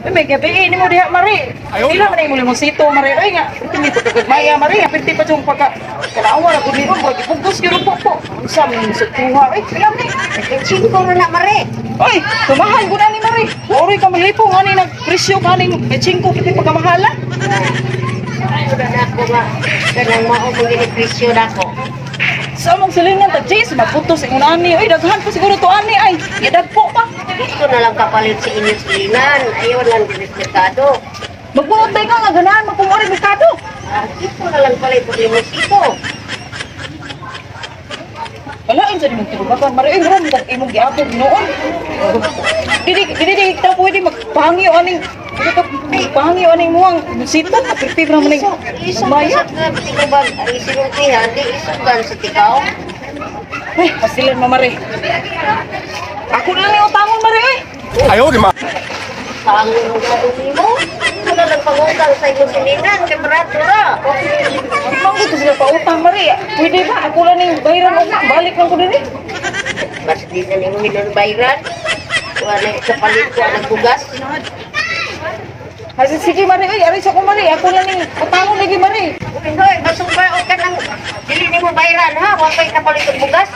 Uy, may gabi eh, nimo diha, Mari. Pila man imo limonsito, Mari? Oy nga, perti pa kagmaya, Mari. Perti pa yung pagka kanawa ra gud nimo, murag ipugos gyud po po. Unsa man sa tuha? Oy, pila man ni? Singko na na, Mare. Oy, tumahan gud ani, Mari. Oroy ka malipong ani nagpresyo kaning 5 piti pagkamahala. Ayaw na nako nga. Kanang mao mong ginipresyo nako. Sa among silingan ta Jace, maputos ingon ani. Oy, daghan pa siguro to ani ay. Gidagpo pa. Dito na lang kapalit sa inyong silinan. Ayaw lang din sa merkado. Magbuot ka nga ganahan magpumori merkado. Ah, dito na lang palit og limonsito. Wala sa nimong tinubakan, Mari. Oy, murag mong imong giapog noon. Dili dili dili ta pwede magpangyo aning dili ka pangyo aning muang sito ka pirti ra man ning Isog maya. sa nga tinubag ang isinultihan, di isugan sa tikaw. Ay, pasilan mo, Mari. Ako na lang yung utangon, Mari, oy. 哎呦我的妈！ Tangon mo nga mo. Ito na lang pangutang sa inyong silinan, kay barato ra. Manggo to sila pautang, Mari. Pwede ba? Ako lang ning bayran ugma, balik lang ko dinhi. Mas di na nimo hinulbayran. Wala kapalit ko ang bugas. Kasi sige, Mari, oy, ari sa ko, Mari. Ako lang ning utangon lagi, Mari. Uy, hoy, basong ba o ka nang dili nimo bayran ha? Wa pa'y kapalit og bugas.